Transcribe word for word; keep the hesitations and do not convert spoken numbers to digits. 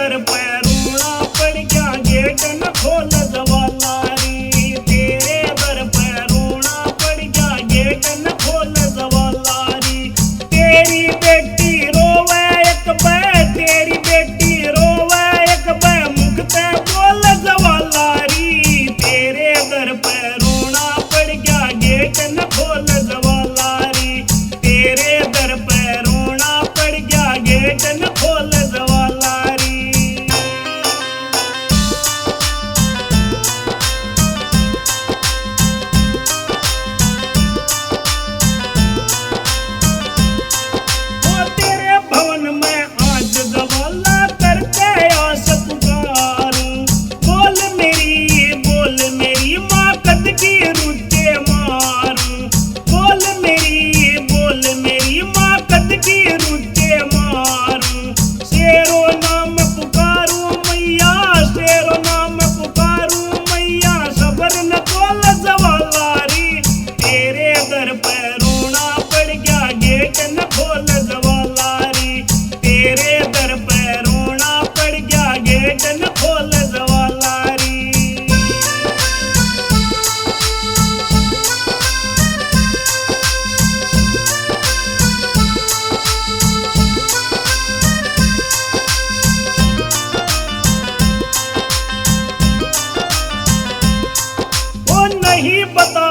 दर पे रोना पड़ गया, गेट न खोल जवाला री। तेरे दर पे रोना पड़ गया, गेट न खोल जवाला री। तेरी बेटी रोवे एक बे, तेरी बेटी रोवे एक बे, मुख ते बोल जवाला री। तेरे दर पे रोना पड़ गया, गेट न खोल जवाला री। तेरे दर पे रोना पड़ गया, गेट न खोल जवाला री। वो तेरे भवन में आज जवाला करके आस पुकारूं। बोल मेरी, बोल मेरी माँ, कद की रुचे मारूं। बोल मेरी, बोल मेरी माँ, कद की रुचे मारूं। शेरो नाम पुकारूं मैया, शेरो नाम पुकारूं मैया, सबर न तोल जवाला री। तेरे दर पे रोना पड़ गया, गेट न खोल जवाला री। तेरे दर पे रोना पड़ गया, गेट न खोल जवाला री। वो नहीं बता